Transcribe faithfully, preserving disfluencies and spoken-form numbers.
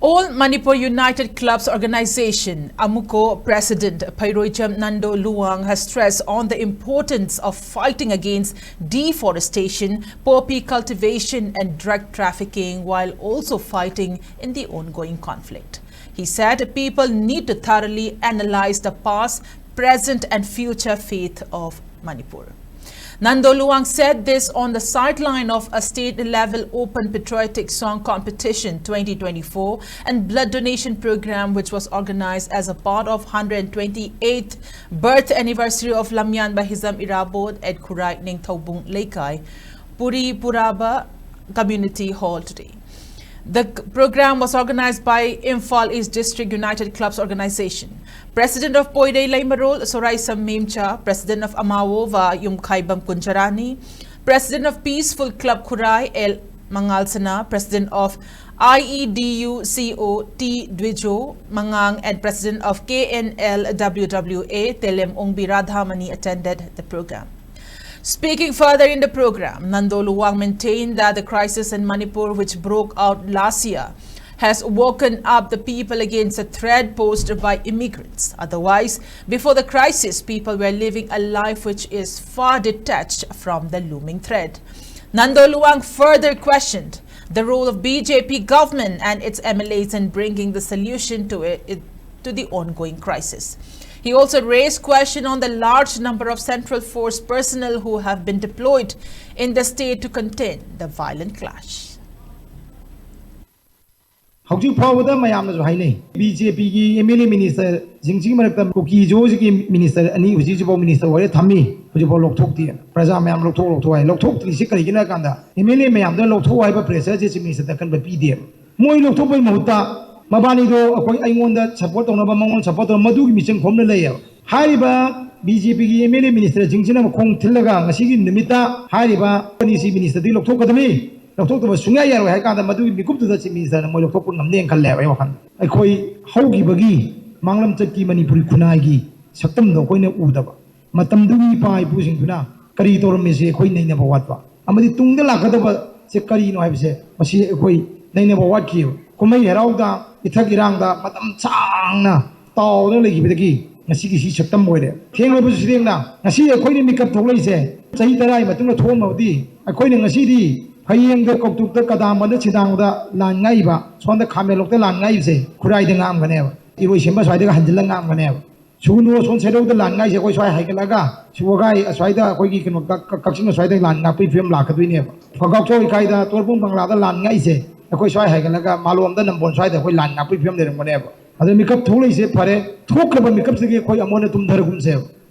All Manipur United Clubs Organization, AMUCO, President Pheiroijam Nando Luwang has stressed on the importance of fighting against deforestation, poppy cultivation, and drug trafficking, while also fighting in the ongoing conflict. He said people need to thoroughly analyze the past, present, and future fate of Manipur. Nando Luwang said this on the sideline of a state-level open patriotic song competition twenty twenty-four and blood donation program, which was organized as a part of hundred twenty-eighth birth anniversary of Lamyan Bahizam Irabot at Khurai Ningthoubung Leikai, Puri Puraba Community Hall today. The c- program was organized by Imphal East District United Clubs Organization. President of Poirei Leimarol, Sorai Samimcha, President of Amawova, Yumkhaibam Kunjarani, President of Peaceful Club Khurai, L Mangalsana, President of I E D U C O T Dwijo Mangang, and President of K N L W W A, Telem Ongbi Radhamani attended the program. Speaking further in the program, Nando Luwang maintained that the crisis in Manipur, which broke out last year, has woken up the people against a threat posed by immigrants. Otherwise, before the crisis, people were living a life which is far detached from the looming threat. Nando Luwang further questioned the role of B J P government and its M L As in bringing the solution to it, it- to the ongoing crisis. He also raised question on the large number of Central Force personnel who have been deployed in the state to contain the violent clash. ꯍꯧꯖꯤꯛ ꯐꯥꯎꯕꯗ ꯃꯌꯥꯝꯅꯁꯨ ꯍꯥꯏꯅꯩ, B J ꯄꯤꯒꯤ M L A ꯃꯤꯅꯤꯁꯇꯔꯁꯤꯡꯁꯤꯒꯤ ꯃꯔꯛꯇ ꯀꯨꯀꯤ ꯖꯣꯁꯤꯒꯤ minister ꯑꯅꯤ ꯍꯧꯖꯤꯛ ꯍꯧꯖꯤꯛꯐꯥꯎ minister ꯑꯣꯏꯔꯦ ꯊꯝꯃꯤ, ꯍꯧꯖꯤꯛꯐꯥꯎ ꯂꯧꯊꯣꯛꯇꯦꯅ꯫ ꯄ꯭ꯔꯖꯥ ꯃꯌꯥꯝ ꯂꯧꯊꯣꯛ ꯂꯧꯊꯣꯛ ꯍꯥꯏ꯫ ꯂꯧꯊꯣꯛꯇ꯭ꯔꯤꯁꯤ ꯀꯔꯤꯒꯤꯅꯣ ꯍꯥꯏ ꯀꯥꯟꯗ ꯑꯦꯝ ꯑꯦꯜ ꯑꯦ ꯃꯌꯥꯝꯗ ꯂꯧꯊꯣꯛ ꯍꯥꯏꯕ ꯄ꯭ꯔꯦꯁꯔꯁꯦ ꯆꯤꯐ ꯃꯤꯅꯤꯁꯇꯔꯗ ꯑꯀꯟꯕ ꯄꯤꯗꯦꯕ꯫ ꯃꯣꯏ ꯂꯧꯊꯣꯛꯄꯒꯤ ꯃꯍꯨꯠꯇ ꯃꯕꯥꯅꯤꯗꯣ ꯑꯩꯈꯣꯏ ꯑꯩꯉꯣꯟꯗ ꯁꯞꯄꯣꯔꯠ ꯇꯧꯅꯕ ꯃꯉꯣꯟꯗ ꯁꯞꯄꯣꯔꯠ ꯇꯧꯅꯕ ꯃꯗꯨꯒꯤ ꯃꯤꯆꯪ ꯈꯣꯝꯅ ꯂꯩꯌꯦꯕ꯫ ꯍꯥꯏꯔꯤꯕ ꯕꯤ ꯖꯦ ꯄꯤꯒꯤ ꯑꯦꯝ ꯑꯦꯜ ꯑꯦ ꯃꯤꯅꯤꯁꯇꯔꯁꯤꯡꯁꯤꯅ ꯃꯈꯣꯡ ꯊꯤꯜꯂꯒ ꯉꯁꯤꯒꯤ ꯅꯨꯃꯤꯠꯇ ꯍꯥꯏꯔꯤꯕ ꯄꯣꯂꯤꯁꯤ ꯃꯤꯅꯤꯁꯇꯔꯗꯒꯤ ꯂꯧꯊꯣꯛꯀꯗꯕꯅꯤ, ꯂꯧꯊꯣꯛꯇꯕ ꯁꯨꯡꯌꯥ ꯌꯥꯔꯣꯏ ꯍꯥꯏ ꯀꯥꯟꯗ ꯃꯗꯨꯒꯤ ꯃꯤꯀꯨꯞꯇꯨꯗ ꯆꯤꯐ ꯃꯤꯅꯤꯁꯇꯔꯅ ꯃꯣꯏ ꯂꯧꯊꯣꯛꯄ ꯉꯝꯅꯦꯅ ꯈꯜꯂꯦꯕ ꯑꯩ ꯋꯥꯈꯜꯗ꯫ ꯑꯩꯈꯣꯏ ꯍꯧꯈꯤꯕꯒꯤ ꯃꯥꯡꯂꯝꯆꯠꯀꯤ ꯃꯅꯤꯄꯨꯔꯤ ꯈꯨꯟꯅꯥꯏꯒꯤ ꯁꯛꯇꯝꯗꯣ ꯑꯩꯈꯣꯏꯅ ꯎꯗꯕ, ꯃꯇꯝꯗꯨꯒꯤ ꯏꯄꯥ ꯏꯄꯨꯁꯤꯡꯗꯨꯅ ꯀꯔꯤ ꯇꯧꯔꯝꯃꯤꯁꯦ ꯑꯩꯈꯣꯏ ꯅꯩꯅꯕ ꯋꯥꯠꯄ, ꯑꯃꯗꯤ ꯇꯨꯡꯗ ꯂꯥꯛꯀꯗꯕꯁꯦ ꯀꯔꯤꯅꯣ ꯍꯥꯏꯕꯁꯦ ꯃꯁꯤ ꯑꯩꯈꯣꯏ ꯅꯩꯅꯕ ꯋꯥꯠꯈꯤꯑꯕ꯫ ꯀꯨꯝꯍꯩ ꯍꯔꯥꯎꯗ, ꯏꯊꯛ ꯏꯔꯥꯡꯗ ꯃꯇꯝ ꯁꯥꯡꯅ ꯇꯥꯎꯗꯨꯅ ꯂꯩꯈꯤꯕꯗꯒꯤ ꯉꯁꯤꯒꯤ ꯁꯤ ꯁꯛꯇꯝ ꯑꯣꯏꯔꯦ꯫ ꯊꯦꯡꯂꯕꯁꯨ ꯊꯦꯡꯅ ꯉꯁꯤ ꯑꯩꯈꯣꯏꯅ ꯃꯤꯀꯞ ꯊꯣꯛꯂꯛꯏꯁꯦ, ꯆꯍꯤ ꯇꯔꯥꯒꯤ ꯃꯇꯨꯡꯗ ꯊꯣꯛꯑꯝꯃꯕꯗꯤ ꯑꯩꯈꯣꯏꯅ ꯉꯁꯤꯗꯤ ꯐꯌꯦꯡꯗ, ꯀꯧꯇꯨꯛꯇ, ꯀꯗꯥꯝꯕꯗ, ꯁꯤꯗꯥꯡꯕꯗ ꯂꯥꯟ ꯉꯥꯛꯏꯕ, ꯁꯣꯝꯗ ꯈꯥꯃꯦꯟꯂꯣꯛꯇ ꯂꯥꯟ ꯉꯥꯛꯏꯕꯁꯦ ꯈꯨꯔꯥꯏꯗ ꯉꯥꯛꯑꯝꯒꯅꯦꯕ, ꯏꯔꯣꯏꯁꯦꯝꯕ ꯁ꯭ꯋꯥꯏꯗꯒ ꯍꯟꯖꯤꯜꯂꯒ ꯉꯥꯛꯑꯝꯒꯅꯦꯕ, ꯁꯨꯒꯨꯅꯨ ꯑꯁꯣꯝ ꯁꯦꯔꯧꯗ ꯂꯥꯟ ꯉꯥꯛꯏꯁꯦ ꯑꯩꯈꯣꯏ ꯁ꯭ꯋꯥꯏ ꯍꯥꯏꯒꯠꯂꯒ ꯁꯤꯕꯣꯒꯥꯏ ꯑꯁ꯭ꯋꯥꯏꯗ ꯑꯩꯈꯣꯏꯒꯤ ꯀꯩꯅꯣ ꯀꯛ-, ꯀꯛ-, ꯀꯛꯆꯤꯡ ꯑꯁ꯭ꯋꯥꯏꯗ ꯂꯥꯟ ꯉꯥꯛꯄꯒꯤ ꯐꯤꯕꯝ ꯂꯥꯛꯀꯗꯣꯏꯅꯦꯕ꯫ ꯐꯒꯥꯎꯆꯧ ꯏꯀꯥꯏꯗ ꯇꯣꯔꯕꯨꯡ ꯀꯪꯂꯥꯗ ꯂꯥꯟ ꯉꯥꯛꯏꯁꯦ ꯑꯩꯈꯣꯏ ꯁ꯭ꯋꯥꯏ ꯍꯥꯏꯒꯠꯂꯒ ꯃꯥꯂꯣꯝꯗ ꯅꯝꯕꯣꯜ ꯁ꯭ꯋꯥꯏꯗ ꯑꯩꯈꯣꯏ ꯂꯥꯟ ꯉꯥꯛꯄꯒꯤ ꯐꯤꯕꯝ ꯂꯩꯔꯝꯒꯅꯦꯕ꯫ ꯑꯗꯣ ꯃꯤꯀꯞ ꯊꯣꯛꯂꯛꯏꯁꯦ ꯐꯔꯦ, ꯊꯣꯛꯈ꯭ꯔꯕ ꯃꯤꯀꯞꯁꯤꯗꯒꯤ ꯑꯩꯈꯣꯏ ꯑꯃꯨꯛ ꯍꯟꯅ ꯇꯨꯝꯊꯔꯒꯨꯝꯁꯦꯕ꯫